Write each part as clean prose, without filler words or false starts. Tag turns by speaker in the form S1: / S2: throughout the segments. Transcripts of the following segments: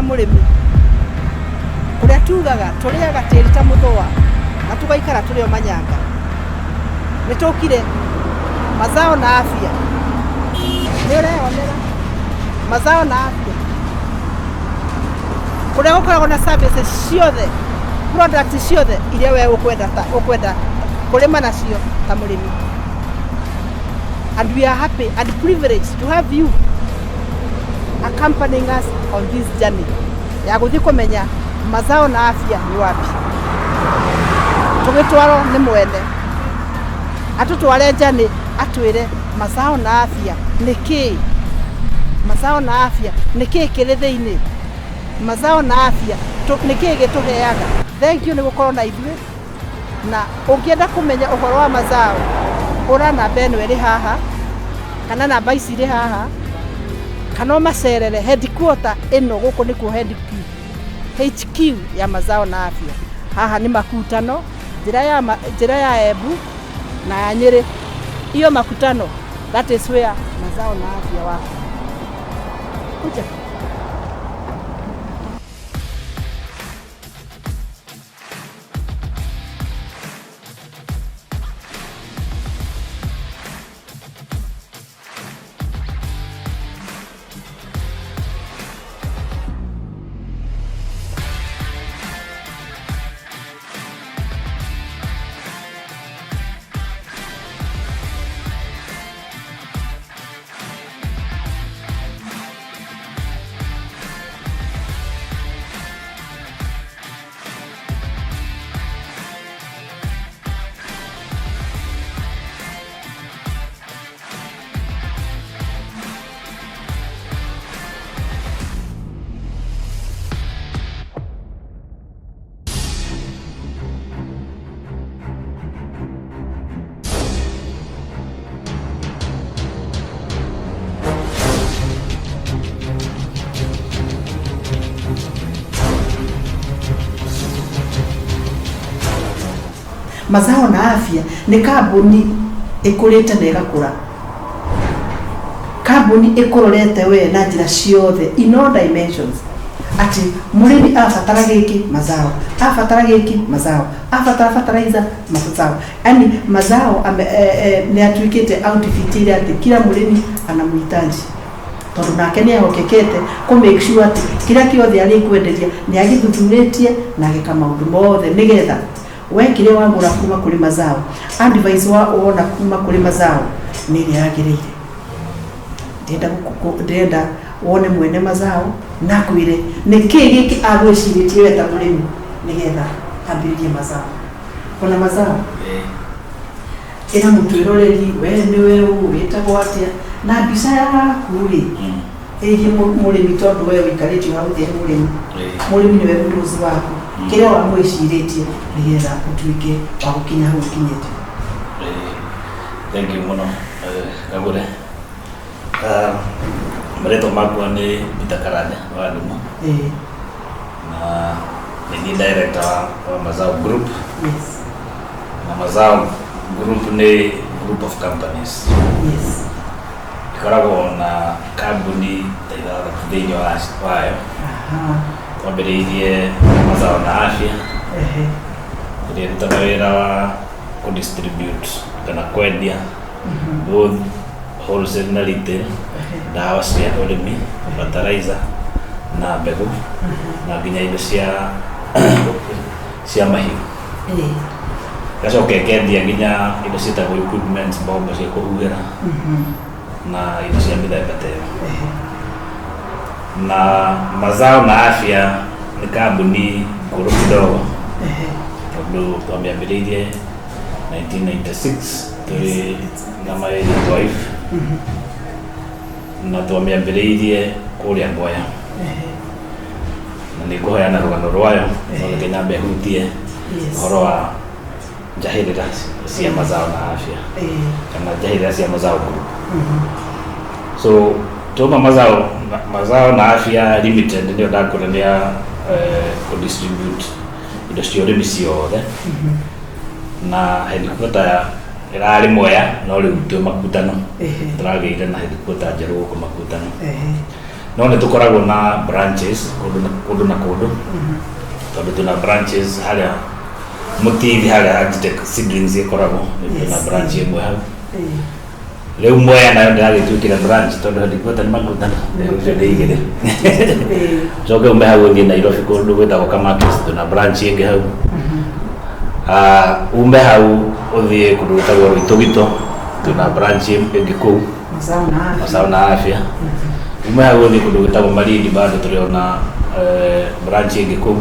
S1: Mũrĩmi, kũrĩa tugaga tũrĩaga tĩri ta mũthũa na tũgaikara tũrĩ o manyanga. Nĩ tũkire Mazao na Afya. Nĩ ũreyonera Mazao na Afya kũrĩa gũkoragwo na services ciothe, product ciothe iria we ũkwenda ta ũkwenda kũrĩma nacio ta mũrĩmi. And we are happy and privileged to have you accompanying us on this journey ya gũthiĩ kũmenya Mazao na Afya nĩ wapi. Tũgĩtwarwo nĩ mwene atũtware journey, atwĩre Mazao na Afya nĩ kĩĩ, Mazao na Afya nĩ kĩĩ kĩrĩ thĩinĩ, Mazao na Afya nĩ kĩĩ gĩtũheaga. Thank you nĩ gũkorwo na ithuĩ. Na ũngĩenda kũmenya ũhoro wa mazao, hũra namba ĩno ĩrĩ haha, kana namba ici irĩ haha, kana ũmacerere headquarter ĩno, gũkũ nĩkuo HQ ya Mazao na Afya. Haha nĩ Makutano, njĩra ya, njĩra ya Embu na ya Nyĩrĩ. Iyo Makutano, that is where Mazao na Afya wako. Kuja. Mazao na Afya nĩ kambuni ĩkũrĩte na ĩgakũra, kambuni ĩkũrorete we na njĩra ciothe, in all dimensions, atĩ mũrĩmi abatara gĩkĩ, Mazao abatara gĩkĩ, Mazao abatara fertilizer, Mazao, yani Mazao nĩ atuĩkĩte outfit ĩrĩa atĩ kila mũrĩmi anamhitaji, tondũ nake nĩ ehokekete kũ make sure atĩ kĩrĩa kĩothe arĩkwenderia nĩ agĩthuthurĩtie na ageka maũndũ mothe, nĩgetha we kĩrĩa wagũra kuma kũrĩ Mazao, advice wa wona kuma kũrĩ Mazao nĩ ĩrĩa yagĩrĩire. Ndĩrenda ndĩrenda wone mwene Mazao na akwĩre nĩ kĩĩ gĩkĩ agwĩcirĩtie we ta mũrĩmi nĩgetha ambĩrĩrie Mazao. Ona Mazao, ĩra mũtwĩroreri we nĩwe ũ, wĩtagwo atĩa, na mbica yaku rĩ ĩgiĩ mũrĩmi, tondũ we ũikarĩtio hau thĩ nĩ mũrĩmi. Mũrĩmi nĩwe mũrũzi waku, kĩrĩa wamwĩcirĩtie nĩgetha ũtuĩke wa gũkinya hau ũkinyĩte.
S2: Thank you mũno, Kagũre. Marĩtwa makwa nĩ Peter Karanja wa Nduma na nĩ niĩ director wa Mazao Group. Na Mazao Group nĩ group of companies. Ĩkoragwo na kambuni ta ithathatũ thĩinĩ wayo. Twambĩrĩirie Mazao na Afya ĩrĩa ĩrutaga wĩra wa kũ distribute kana kwendia both wholesale na retail ndawa cia ũrĩmi, fertilizer na mbegũ na nginya indo cia mahiũ. Ĩgacoka ĩkendia nginya indo ciĩtagwo equipment, mbombo cia kũhuhĩra na indo cia mĩthemba ta ĩyo. Na Mazao na Afya nĩ kambuni ngũrũ kidogo, tondũ twamĩambĩrĩirie 1996 tũrĩ na my late wife, na twamĩambĩrĩirie kũrĩa Mwea, na nĩ ngũheana rũgano rwayo, no reke nyambe hutie ũhoro wa njahĩrĩra cia Mazao na Afya kana njahĩrĩra cia Mazao Group. So tuma Mazao na Afya Limited nĩyo ndakũra nĩ ya kũ distribute indo cia ũrĩmi ciothe, na headquarter ya ĩrarĩ Mwea, no rĩu twĩ Makutano. Tũragĩire na headquarter njerũ gũkũ Makutano. No nĩ tũkoragwo na branches kũndũ na kũndũ na kũndũ, tondũ twĩna branches harĩa Mũtithi, harĩa Agritech Seedlings ĩkoragwo, nĩ twĩna branch ĩmwe hau. Rĩu Mwea nayo ndĩragĩtuĩkire branch tondũ headquarter nĩ Makutano, rĩu nĩ igĩrĩ. Coke ume hau ũthiĩ Nairobi kũndũ gwĩtagwo Kamakis, twĩna branch ĩngĩ hau. Ah, ume hau ũthiĩ kũndũ gwĩtagwo Rũitũgito, twĩna branch ĩngĩ kũu.
S1: Mazao na Afya.
S2: Mazao na Afya. Ume hau ũthiĩ kũndũ gwĩtagwo Malindi, bado tũrĩ ona branch ĩngĩ kũu.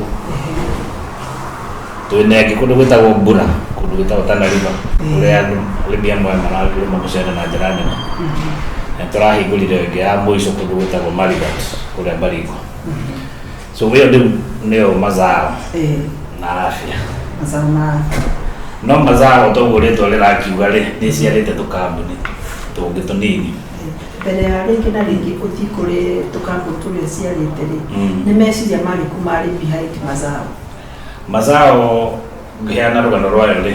S2: Twĩna ĩngĩ kũndũ gwĩtagwo Mbura, kũndũ gwĩtagwo Tana River, kũrĩa andũ arĩmi amwe mararĩma mũcere na njĩra nene. Na tũrahingũrire ĩngĩ ya mũico kũndũ gwĩtagwo Marigat, kũrĩa Baringo. So ĩyo rĩu nĩyo Mazao na Afya.
S1: Mazao na Afya.
S2: No Mazao, toguo rĩtwa rĩrakiuga rĩ, nĩ iciarĩte tũkambuni tũngĩ tũnini.
S1: Mbere ya rĩngĩ na rĩngĩ ũthiĩ kũrĩ tũkambuni tũrĩa ciarĩte rĩ, nĩ meciria marĩkũ marĩ behind Mazao?
S2: Mazao, ngĩheana rũgano rwayo rĩ,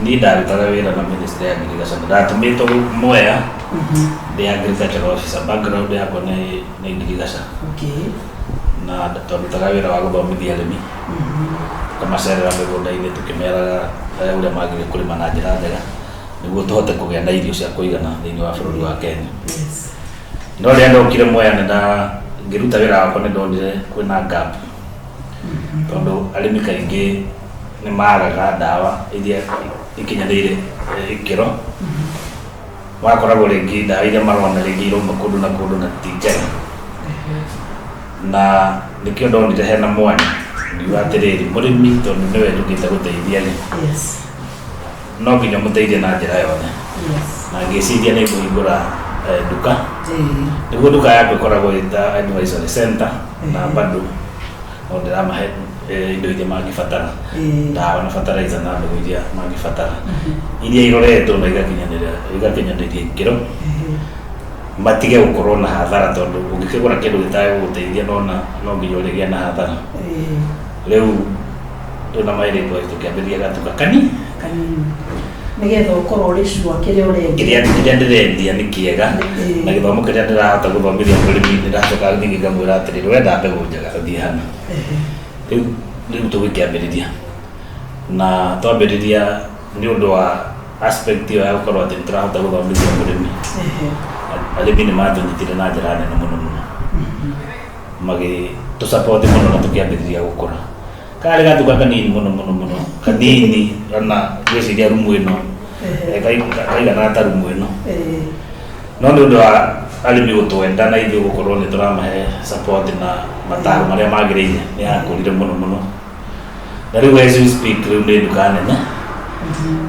S2: niĩ ndarutaga wĩra na Ministry ya Agriculture, ndatũmĩtwo Mwea ndĩ agricultural officer. Background yakwa nĩ ngirigaca. Na twarutaga wĩra wa gũthomithia arĩmi, tũkamacerera mĩgũnda-inĩ tũkĩmeraga ũrĩa magĩrĩire kũrĩma na njĩra njega nĩguo tũhote kũgĩa na irio cia kũigana thĩinĩ wa bũrũri wa Kenya. No rĩrĩa ndokire Mwea nĩ nda ngĩruta wĩra wakwa, nĩ ndonire kwĩna gap, tondũ arĩmi kaingĩ nĩ magaga ndawa iria ikinyanĩire ikĩro. Wakoragwo rĩngĩ ndawa iria marona rĩngĩ irauma kũndũ na kũndũ na ti njega, na nĩkĩo ndonire hena mwanya, ngiuga atĩrĩrĩ, mũrĩmi tondũ nĩwe njũkĩte gũteithia rĩ, no nginya mũteithie na njĩra yothe. Na ngĩciria nĩ ngũhingũra nduka, nĩguo nduka yakwa ĩkoragwo ĩta advisory center, na bado no ndĩramahe indo iria mangĩbatara, ndawa na fertilizer na mbegũ iria mangĩbatara, iria iroretwo na igakinyanĩria ikĩro, matige gũkorwo na hathara, tondũ ũngĩkĩgũra kĩndũ gĩtagũgũteithia nona no nginya ũrĩgĩa na hathara. Rĩu twĩna my boys tũkĩambĩrĩria gatuka kani
S1: Kanini nĩgetha ũkorwo ũrĩ sure kĩrĩa ũrendia.
S2: Kĩrĩa ndĩrendia nĩ kĩega, na gĩthomo kĩrĩa ndĩrahota gũthomithia mũrĩmi, nĩndacoka ningĩ ngamwĩra atĩrĩrĩ, wenda mbegũ njega ũthiĩ hana. Rĩu tũgĩkĩambĩrĩria, na twambĩrĩria nĩ ũndũ wa aspect ĩyo ya gũkorwo atĩ nĩtũrahota gũthomithia mũrĩmi, arĩmi nĩ matũnyitire na njĩra nene mũno mũno, magĩtũsupport mũno, na tũkĩambĩrĩria gũkũra. Karĩ gatuka kanini mũno mũno mũno kanini, ona ngwĩciria rumu ĩno kaigana ta rumu ĩno. No nĩ ũndũ wa arĩmi gũtwenda na ithuĩ gũkorwo nĩ tũramahe support na mataro marĩa magĩrĩire, nĩ yakũrire mũno mũno, na rĩu as we speak, rĩu nĩ nduka nene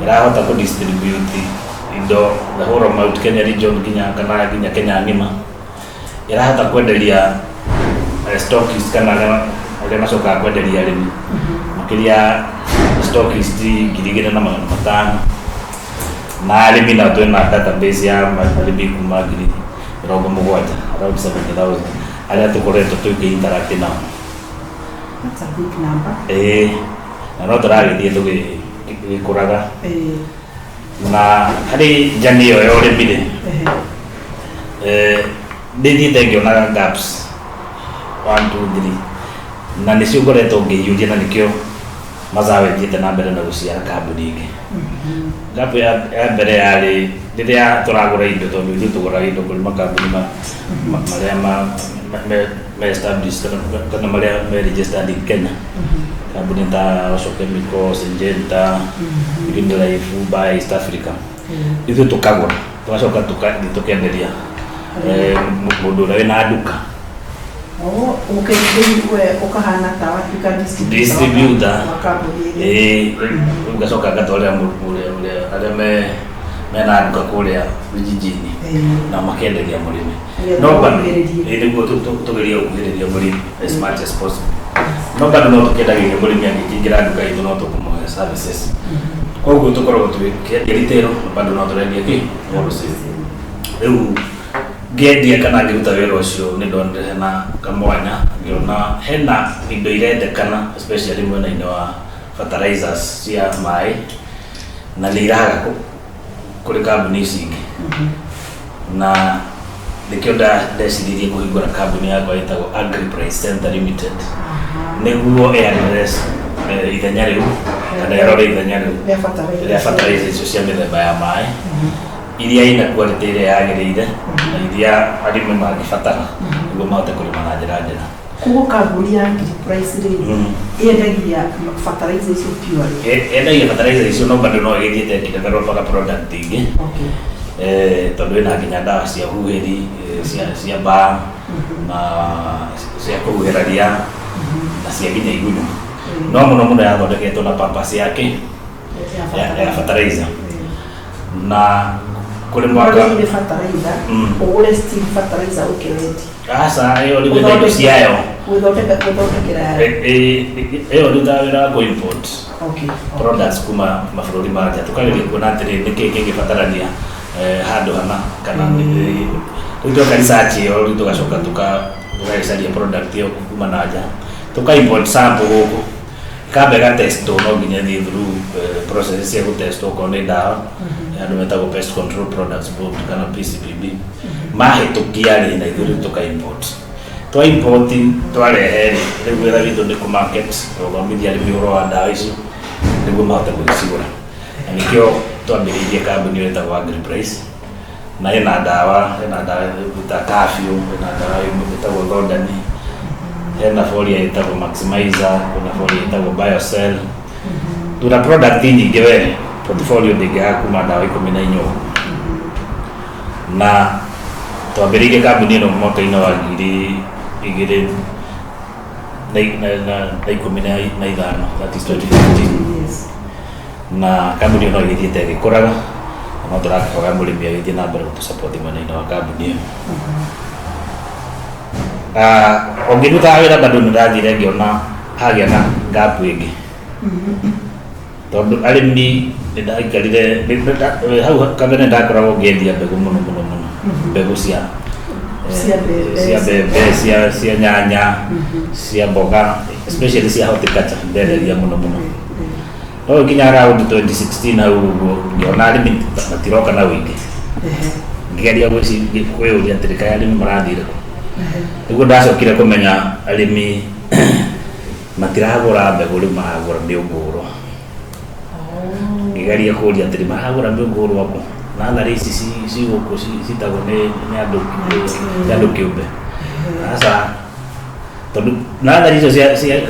S2: ĩrahota kũ distribute indo the whole of Mount Kenya region, nginya kana nginya Kenya ng'ima. Ĩrahota kwenderia stockists kana arĩa macokaga kwenderia arĩmi, makĩria stockist 2500, na arĩmi nao twĩna database ya arĩmi kuma 70,000, around 70,000, arĩa tũkoretwo tũkĩ interact nao.
S1: That's a big number.
S2: Ĩĩ, na no tũragĩthiĩ tũgĩkũraga. Na harĩ njani ĩyo ya ũrĩmi rĩ, ndĩthiĩte ngĩonaga gaps 1 2 3, na nĩcio ngoretwo ngĩiyũria, na nĩkĩo Mazao ĩthiĩte na mbere na gũciara kambuni ĩngĩ. Gap ya mbere yarĩ rĩrĩa tũragũra indo, tondũ ithuĩ tũgũraga indo kũrĩ makambuni marĩa me established kana marĩa me registered in Kenya, kambuni ta Osho Chemical, Syngenta, Green Life, Bayer East Africa. Ithuĩ tũkagũra, tũgacoka tũkathiĩ tũkenderia mũndũ ũrĩa wĩna nduka.
S1: Oh, okay, rĩu we ũkahana ta watuĩka distributor
S2: Distributor.
S1: wa kambuni ĩrĩa.
S2: Ĩĩ, rĩu ngacoka ngatwarĩra ũrĩa arĩa mena nduka kũrĩa vijijini, na makenderia mũrĩmi.
S1: Nĩgetha
S2: No bado
S1: ũkuhĩrĩrie.
S2: Ĩĩ, nĩguo tũgerie gũkuhĩrĩria mũrĩmi as much as possible, no bado no tũkendagĩria mũrĩmi angĩkĩingĩra nduka itũ no tũkũmũhe services. Koguo tũkoragwo tũkĩendia retail na bado no tũrendia kĩ wholesale. Rĩu ngĩendia kana ngĩruta wĩra ũcio, nĩ ndonire hena kamwanya, ngĩona hena indo irendekana, especially mwena-inĩ wa fertilizers cia maĩ, na nĩ iraga kũrĩ kambuni ici ingĩ, na Nĩkĩo ndeciririe kũhingũra kambuni yakwa ĩtagwo Agriprice Center Limited, nĩguo ĩ address ithenya rĩu kana ĩrore ithenya rĩu
S1: rĩa fertilizer.
S2: Rĩa fertilizer icio cia mĩthemba ya maĩ iria ina quality ĩrĩa yagĩrĩire na iria arĩmi mangĩbatara nĩguo mahote kũrĩma na njĩra njega.
S1: Koguo kambuni ya Agriprice rĩ, yendagia fertilizer icio purely?
S2: Yendagia fertilizer icio, no bado no ĩgĩthiĩte ĩkĩdevelopaga product ingĩ. Tondũ ĩna nginya ndawa cia huhĩri, cia mbaa na cia kũhuhĩra ria na cia nginya igunyũ, no mũno mũno yathondeketwo na purpose yake ya fertilizer na kũrĩ mwaka
S1: Ũgũre fertilizer, ũgũre still fertilizer ũke wendi.
S2: Aca, ĩyo rĩu ĩna indo ciayo.
S1: Gwĩthondekera.
S2: Ĩyo rutaga wĩra wa kũ-import products kuma mabũrũri ma nja, tũkageria kuona atĩrĩ nĩkĩ kĩngĩbatarania handũ hana kana rĩu tweka research ĩyo, rĩu tũgacoka tũgagĩcaria product ĩyo kuma na nja, tũka import sample gũkũ, ĩkamba ĩgatestwo. No nginya ĩthiĩ through process cia gũtestwo, okorwo nĩ ndawa ya andũ metagwo Pest Control Products Board kana PCPB. Mahĩtũkia rĩ, na ithuĩ rĩu tũka import. Twa import, twarehe rĩ, rĩu wĩra witũ nĩ kũ-market, gũthomithia arĩmi ũhoro wa ndawa icio nĩguo mahote gũgĩcigũra, na nĩkĩo twambĩrĩirie kambuni ĩyo ĩtagwo Agriprice, na ĩna ndawa ta Curfew, ĩna ndawa ĩtagwo Thondani, hena foliar ĩtagwo Maximizer, kwĩna foliar ĩtagwo Biocell. Tuna product nyingĩ we, portfolio ndĩngĩaga kuma ndawa 14 ũguo. Na twambĩrĩirie kambuni ĩno mwaka-inĩ wa 2015, that is 2015. Na kambuni ĩyo no ĩgĩthiĩte ĩgĩkũraga, na no tũrakĩhoya mũrĩmi agĩthiĩ na mbere gũtũsupport mwena-inĩ wa kambuni ĩyo. O ngĩrutaga wĩra bado nĩ ndathire ngĩona hagĩa na gap ĩngĩ, tondũ arĩmi nĩ ndaikarire hau kabere nĩ ndakoragwo ngĩendia mbegũ mũno mũno mũno, mbegũ cia
S1: Cia mbembe.
S2: Cia mbembe, cia nyanya, cia mboga, especially cia horticulture ndendagia mũno mũno. No nginya around 2016 hau ũguo ngĩona arĩmi matiroka na ũingĩ. Ngĩgeria kwĩyũria atĩrĩ, kaĩ arĩmi marathire kũ? Nĩguo ndacokire kũmenya arĩmi matiragũra mbegũ, rĩu maragũra mĩũngũrwa. Ngĩgeria kũria atĩrĩ, maragũra mĩũngũrwa kũ? Natharĩ ici ci gũkũ citagwo nĩ andũ kĩũmbe? Aca, tondũ natharĩ icio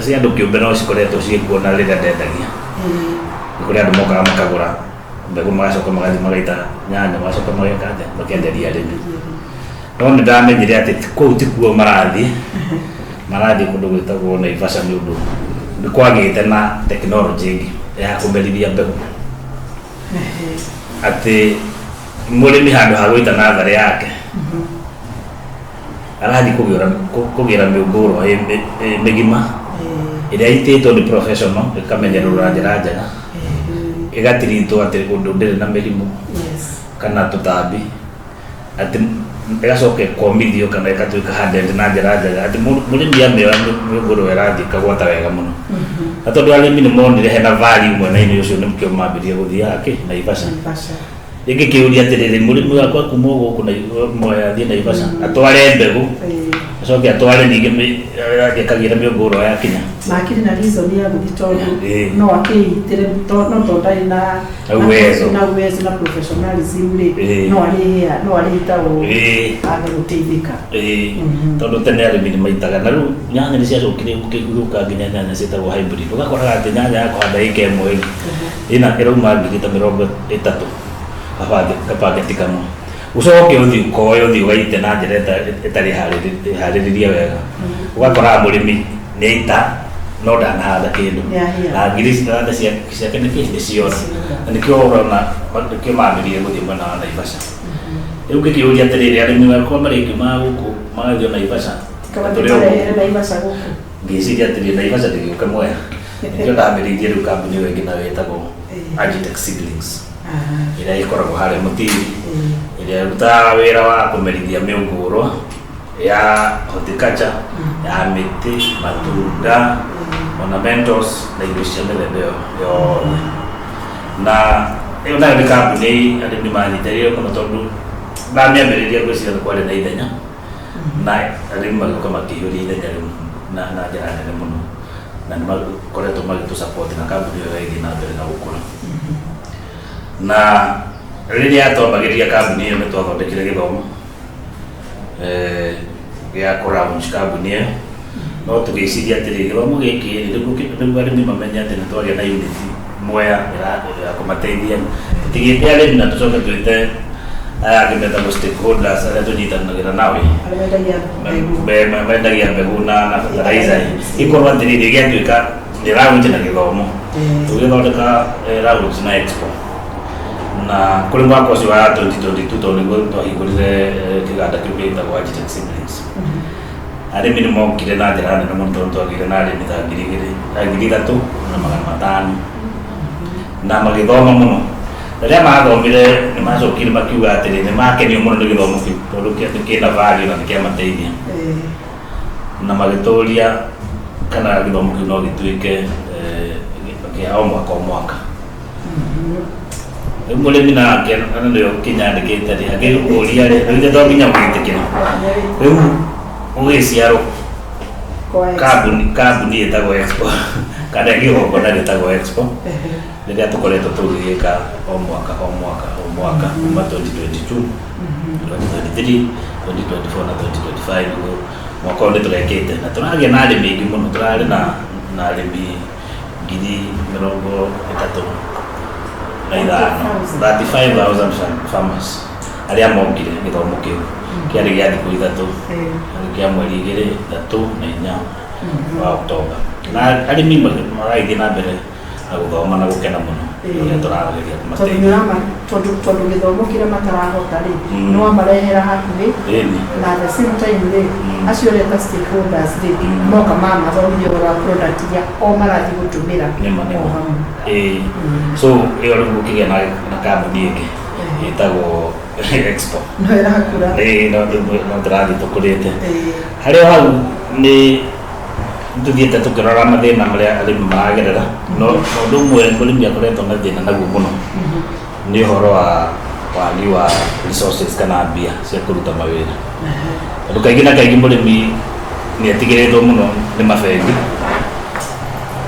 S2: cia andũ kĩũmbe no cikoretwo ciĩkuo na rĩrĩa ndendagia nĩ kũrĩ andũ mokaga makagũra mbegũ, magacoka magathiĩ magaita nyanya, magacoka mageka atĩa, makenderia arĩmi. No nĩ ndamenyire atĩ kũu tikuo marathiĩ, marathiĩ kũndũ gwĩtagwo Naivasha, nĩ ũndũ nĩ kwagĩte na tekinoronjĩ ĩngĩ ya kũmerithia mbegũ, atĩ mũrĩmi handũ ha gũita natharĩ yake arathiĩ kũgĩra mĩũngũrwa ĩ mĩgima ĩrĩa ĩitĩtwo nĩ professional, ĩkamenyererwo na njĩra njega, ĩgatiritwo atĩ ũndũ ndĩrĩ na mĩrimũ kana tũtambi, atĩ ĩgacoka ĩkomithio kana ĩgatuĩka hardened na njĩra njega, atĩ mũrĩmi amĩoya mĩũngũrwa ĩrathiĩ ĩkagwata wega mũno. Na tondũ arĩmi nĩ monire hena value mwena-inĩ ũcio, nĩkĩo mambĩrĩria gũthiaga kĩ Naivasha.
S1: Naivasha.
S2: Rĩngĩ kĩũria atĩrĩrĩ, mũrĩmi wakwa kuma gũkũ na Mwea athiĩ Naivasha atware mbegũ, acoke atware ningĩ athiĩ akagĩre mĩũngũrwa yakinya.
S1: Na akĩrĩ na reason ya gũthiĩ, tondũ no akĩitĩre no tondũ ndarĩ na
S2: Na uwezo.
S1: Na uwezo na professionalism rĩ, no arĩitagwo age gũteithĩka.
S2: Tondũ tene arĩmi nĩ maitaga, na rĩu nyanya nĩ ciacokire gũka nginya nyanya ciĩtagwo hybrid, ũgakoraga atĩ nyanya ya kũhanda ĩka ĩmwe rĩ, ĩna ĩrauma ngiri ta 30 kabaketi kamwe. Ũcoke ũthiĩ ũkoe, ũthiĩ ũgaite na njĩra ĩtarĩ harĩrĩrie wega, ũgakoraga mũrĩmi nĩ aita no ndanahanda kĩndũ.
S1: Nĩahĩa.
S2: Na ngiri ciothe ciake nĩ kĩ nĩ ciora. Na nĩkĩo ũrona nĩkĩo mambĩrĩrie gũthiĩ mwena wa Naivasha. Rĩu ngĩkĩũria atĩrĩrĩ, arĩmi akwa marĩkiumaga gũkũ magathiĩ Naivasha?
S1: Kaba
S2: Tũrĩ o gũkũ.
S1: tũrehere Naivasha gũkũ.
S2: Ngĩciria atĩrĩrĩ, Naivasha ndĩgĩũke Mwea. Nĩkĩo ndambĩrĩirie rĩu kambuni ĩyo ĩngĩ nayo ĩtagwo Agitech Seedlings, ĩrĩa ĩkoragwo harĩa Mũtiri, ĩrĩa ĩrutaga wĩra wa kũmerithia mĩũngũrwa ya horticulture, ya mĩtĩ, matunda, ornamentals na indo cia mĩthemba ĩyo yothe. Na ĩyo nayo nĩ kambuni arĩmi manyitĩrĩire mũno, tondũ Ndamĩambĩrĩria ngwĩciria nĩ kwarĩ na ithenya, na arĩmi magĩũka makĩihũria ithenya rĩu na njĩra nene mũno, na nĩ makoretwo magĩtũ support na kambuni ĩyo ĩgĩthiĩ na mbere na gũkũra. Na rĩrĩa twambagĩrĩria kambuni ĩyo, nĩ twathondekire gĩthomo gĩa kũ launch kambuni ĩyo, no tũgĩciria atĩrĩ, gĩthomo gĩkĩ rĩ, nĩguo arĩmi mamenye atĩ nĩ twagĩa na unit Mwea ya kũmateithia, tũtigĩte arĩmi na tũcoke twĩte aya angĩ metagwo stakeholders, arĩa tũnyitanagĩra nao
S1: Arĩa mendagia mbegũ.
S2: Mendagia mbegũ na fertilizer, ikorwo atĩrĩrĩ, gĩatuĩka nĩ launch na gĩthomo. Tũgĩthondeka launch na expo, na kũrĩ mwaka ũcio wa 2022, tondũ nĩguo twahingũrire kĩganda kĩu gĩtagwo Agitech Seedlings, arĩmi nĩ mokire na njĩra nene mũno, tondũ twagĩire na arĩmi ta 2000, 3500, na magĩthoma mũno. Rĩrĩa mathomire, nĩ macokire makiuga atĩrĩ, nĩ makenio mũno nĩ gĩthomo kĩu, tondũ kĩna value na nĩ kĩamateithia, na magĩtũria kana gĩthomo kĩu no gĩtuĩke kĩa o mwaka o mwaka. Rĩu mũrĩmi nake na nĩyo kĩnyandĩkĩte rĩ, akĩũria rĩ, rĩu to nginya ũgĩtĩkĩra rĩu ũgĩciarwo
S1: Kwa expo.
S2: Kambuni ĩtagwo Expo, kana kĩgongona gĩtagwo Expo, rĩrĩa tũkoretwo tũgĩgĩka o mwaka o mwaka o mwaka kuma 2022, 2023, 2024 na 2025. Nĩguo mwaka ũyũ nĩ tũrekĩte na tũragĩa na arĩmi aingĩ mũno. Tũrarĩ na arĩmi 35,000, 35,000 farmers arĩa mokire gĩthomo kĩu kĩarĩ gĩa thikũ 3, kĩa mweri 2, 3 na 4 wa Oktoba, na arĩmi maragĩthiĩ na mbere na gũthoma na gũkena mũno ũrĩa tũrageria
S1: Tondũ
S2: kũmateithia.
S1: nĩũrama tondũ gĩthomo kĩrĩa matarahota rĩ, nĩwamarehera hakuhĩ, na at the same time rĩ, acio ũreta stakeholders rĩ, moka mamathomithia ũhoro wa product iria o marathiĩ gũtũmĩra
S2: Nĩma, nĩma.
S1: o hamwe.
S2: Ĩĩ. So ĩyo rĩu gũkĩgĩa na kambuni ĩngĩ ĩtagwo Expo.
S1: No ĩrakũra.
S2: Ĩĩ, no tũrathiĩ tũkũrĩte. Harĩ o hau nĩ tũthiĩte tũkĩrora mathĩna marĩa arĩmi maragerera, no ũndũ ũmwe mũrĩmi akoretwo na thĩna naguo mũno nĩ ũhoro wa wagi wa resources kana mbia cia kũruta mawĩra, tondũ kaingĩ na kaingĩ mũrĩmi nĩ etigĩrĩtwo mũno nĩ mabengi,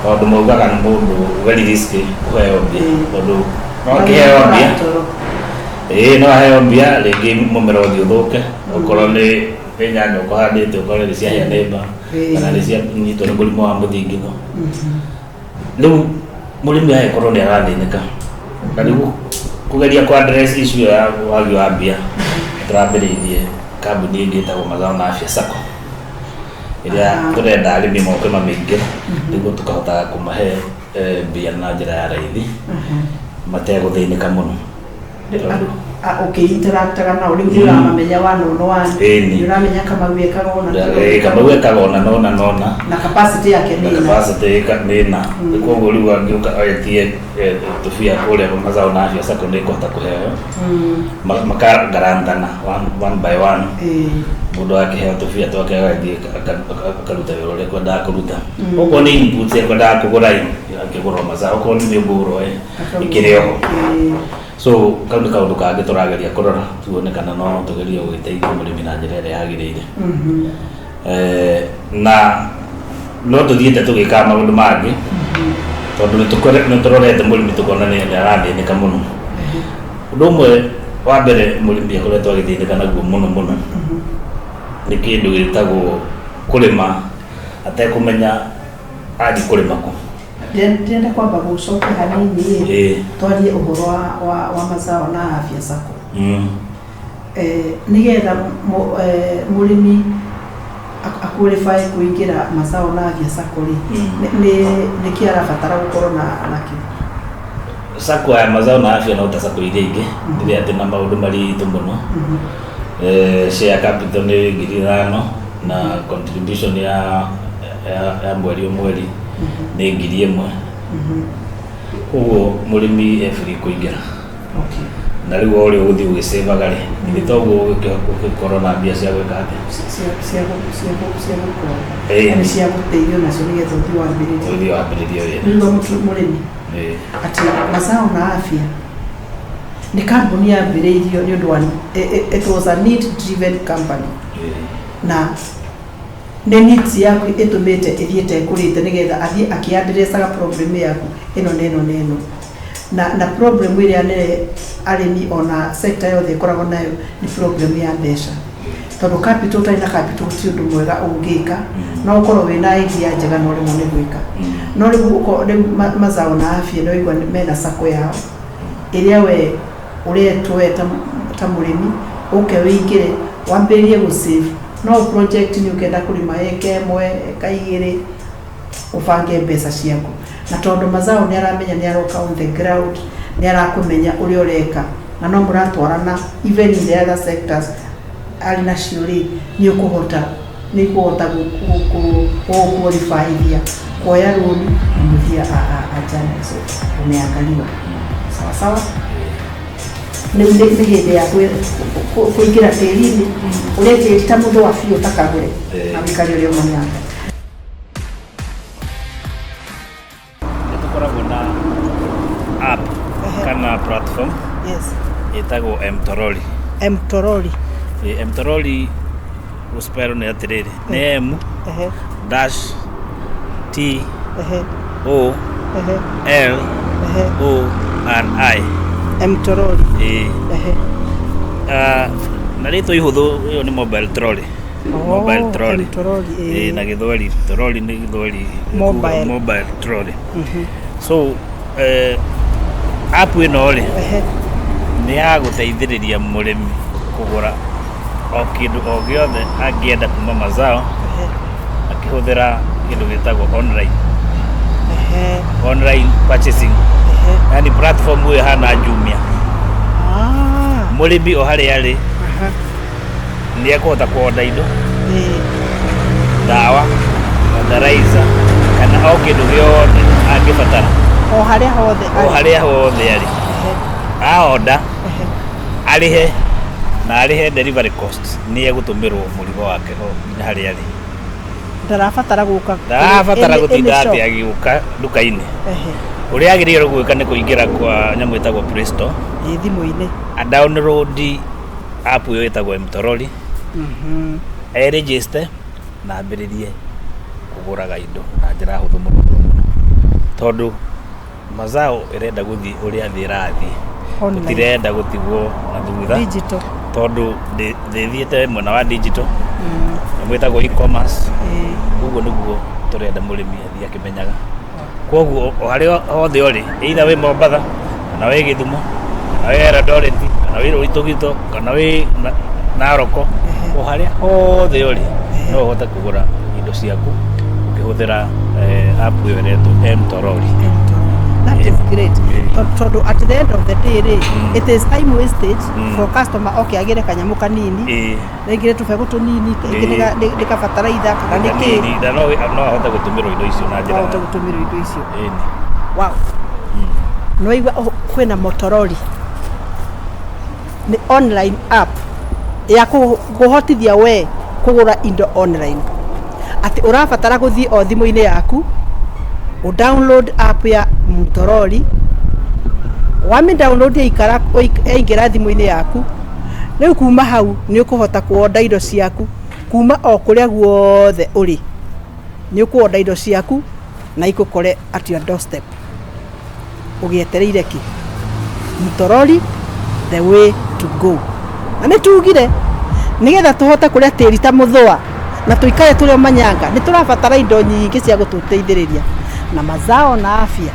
S2: tondũ maugaga nĩ mũndũ very risky kũheo mbia, tondũ no akĩheo mbia
S1: Toro.
S2: Ĩĩ, no aheo mbia, rĩngĩ mũmera ũthiĩ ũthũke, okorwo nĩ nyanya ũkũhandĩte, ũkorwo nĩ ciahĩa nĩ mbaa, kana nĩ cianyitwo nĩ mũrimũ wa mũthingitho. Rĩu mũrĩmi agĩkorwo nĩ arathĩnĩka, na rĩu kũgeria kũ address issue ya wagi wa mbia, tũrambĩrĩirie kambuni ĩngĩ ĩtagwo Mazao na Afya Sacco, ĩrĩa tũrenda arĩmi moke mamĩingĩre, nĩguo tũkahotaga kũmahe mbia na njĩra ya raithi mategũthĩnĩka mũno.
S1: Ũkĩ-interactaga nao rĩu, nĩ ũramamenya one on one.
S2: Ĩni.
S1: Nĩ ũramenya Kamau ekaga ũna.
S2: Kamau ekaga ũna nona nona.
S1: Na capacity yake
S2: na
S1: nĩ ĩna.
S2: Capacity nĩ ĩna. Koguo rĩu angĩũka etie tũbia kũrĩa Mazao na Afya Sacco, nĩ ĩkũhota kũheo. Makagarantana one by one. Mũndũ akĩheo tũbia twake, agathiĩ akaruta wĩra ũrĩa ekwendaga kũruta. Okorwo nĩ inputs ekwendaga kũgũra ĩ, akĩgũra mazao, okorwo nĩ mĩũngũrwa ĩ, ĩkĩrĩ oho. So kau nĩ kaũndũ kangĩ tũrageria kũrora, tuone kana no tũgerie gũgĩteithia mũrĩmi na njĩra ĩrĩa yagĩrĩire. Na no tũthiĩte tũgĩkaga maũndũ mangĩ, tondũ nĩ tũrorete mũrĩmi, tũkona nĩ arathĩnĩka mũno. Ũndũ ũmwe wa mbere mũrĩmi akoretwo agĩthĩnĩka naguo mũno mũno nĩ kĩndũ gĩtagwo kũrĩma atekũmenya athiĩ kũrĩma kũ.
S1: Ndĩrenda kwamba gũcokia hanini ĩ, twarie ũhoro wa Mazao na Afya Sacco. Nĩgetha mũrĩmi aqualify kũingĩra Mazao na Afya Sacco rĩ, nĩkĩ arabatara gũkorwo na nakĩo?
S2: Sacco ya Mazao na Afya no ta sacco iria ingĩ, ndĩrĩ atĩ na maũndũ maritũ mũno. Share capital nĩ 5,000, na contribution ya mweri o mweri nĩ 1,000. Koguo mũrĩmi e free kũingĩra. Na rĩu o ũrĩa ũgũthiĩ ũgĩcĩvaga rĩ, githĩ toguo ũgĩkorwo na mbia cia gwĩka atĩa?
S1: Cia gũkorwo, yani cia gũteithio nacio nĩgetha ũthiĩ wambĩrĩrie.
S2: Ũthiĩ wambĩrĩrie wĩra.
S1: Nĩguo mũrĩmi atĩ Mazao na Afya Nĩ kambuni yambĩrĩirio nĩ ũndũ wa it was a need driven company, na nĩ needs yaku ĩtũmĩte ĩthiĩte ĩkũrĩte nĩgetha athiĩ akĩaddressaga problem yaku ĩno na ĩno na ĩno, na problem ĩrĩa nene arĩmi ona sector yothe ĩkoragwo nayo nĩ problem ya mbeca, tondũ capital, ũtarĩ na capital ti ũndũ mwega ũngĩka. No ũkorwo wĩna idea njega no ũremwo nĩ gwĩka. No rĩu rĩu Mazao na Afya nĩ waigua mena sacco yao ĩrĩa we ũretwo we ta mũrĩmi ũke wĩingĩre wambĩrĩrie gũ save. No project nĩ ũkenda kũrĩma eka 1, eka 2, ũbange mbeca ciaku, na tondũ Mazao nĩ aramenya, nĩ aroka on the ground, nĩ arakũmenya ũrĩa ũreka na no mũratwarana even in the other sectors arĩ nacio rĩ, nĩ ũkũhota gũgũqualifyithia kuoya rũni na mũthia a so umeangaliwa sawa sawa. Rĩu nĩ hĩndĩ ya kũingĩra tĩri-inĩ ũrĩa tĩri ta mũthũa biũ ũtakagũre na wĩikare ũrĩa ũmanyanga.
S2: Nĩ tũkoragwo na app kana platform ĩtagwo Mtoroli.
S1: Mtoroli.
S2: Mtoroli gũspell nĩ atĩrĩrĩ, nĩ M dash T O L O R I.
S1: Mtoroli.
S2: Ĩĩ. Ah, na rĩtwa ihũthũ, ĩyo nĩ mobile trolley. Mobile trolley.
S1: Mtoroli.
S2: Ĩĩ, na gĩthweri trolley nĩ gĩthweri.
S1: Mobile.
S2: Mobile trolley. So app ĩno rĩ, nĩ ya gũteithĩrĩria mũrĩmi kũgũra o kĩndũ o gĩothe angĩenda kuma Mazao akĩhũthĩra kĩndũ gĩtagwo online online purchasing, yani platform ĩyo ĩhana Jumia. Mũrĩmi o harĩa arĩ nĩ ekũhota kuoda indo, ndawa, fertilizer kana o kĩndũ gĩothe angĩbatara.
S1: O harĩa hothe
S2: o
S1: arĩ.
S2: Harĩa hothe arĩ, aoda, arĩhe na arĩhe delivery cost, nĩ egũtũmĩrwo mũrigo wake o nginya harĩa arĩ.
S1: Ndarabatara gũka
S2: Ndarabatara gũtinda
S1: any shop.
S2: Atĩ agĩũka nduka-inĩ. Ũrĩa agĩrĩirwo gwĩka nĩ kũingĩra kwa nyamũ ĩtagwo Play Store,
S1: Ĩ thimũ-inĩ.
S2: A download app ĩyo ĩtagwo Mtoroli, e register na ambĩrĩrie kũgũraga indo na njĩra hũthũ mũno mũno mũno, tondũ Mazao ĩrenda gũthiĩ ũrĩa thĩ ĩrathiĩ.
S1: Online.
S2: Tũtirenda gũtigwo na thutha.
S1: Digital.
S2: Tondũ thĩ ĩthiĩte mwena wa digital, nyamũ ĩtagwo e-commerce. Ũguo nĩguo tũrenda mũrĩmi athiĩ akĩmenyaga. Koguo o harĩa hothe ũrĩ, either wĩ Mombatha kana wĩ Gĩthumo kana wĩ Eldoret kana wĩ Loitoktok kana wĩ Narok, o harĩa hothe ũrĩ no ũhote kũgũra indo ciaku ũkĩhũthĩra app ĩyo ĩretwo Mtoroli.
S1: That is great. Tondũ at the end of the day rĩ, it is time wastage for customer oke agĩre kanyamũ kanini, rĩngĩ nĩ tũbegũ tũnini, rĩngĩ nĩ kabataraitha kana nĩ kĩ.
S2: Kanini, na no ahote gũtũmĩrwo indo icio na njĩra
S1: Ahote gũtũmĩrwo indo icio.
S2: Ĩni.
S1: Wow, nĩwaigua kwĩna Motoroli, nĩ online app ya kũhotithia we kũgũra indo online, atĩ ũrabatara gũthiĩ o thimũ-inĩ yaku ũ download app ya Mtoroli. Wami download, yaikara yaingĩra thimũ-inĩ yaku, rĩu kuma hau nĩ ũkũhota kuoda indo ciaku kuma o kũrĩa guothe ũrĩ. Nĩ ũkuoda indo ciaku na ikũkore at your doorstep. Ũgĩetereire kĩ? Mtoroli, the way to go. Na nĩ tugire nĩgetha tũhote kũrĩa tĩri ta mũthũa na tũikare tũrĩ o manyanga, nĩ tũrabatara indo nyingĩ cia gũtũteithĩrĩria, na Mazao na Afya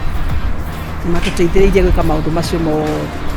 S1: nĩ matũteithĩrĩirie gwĩka maũndũ macio mothe.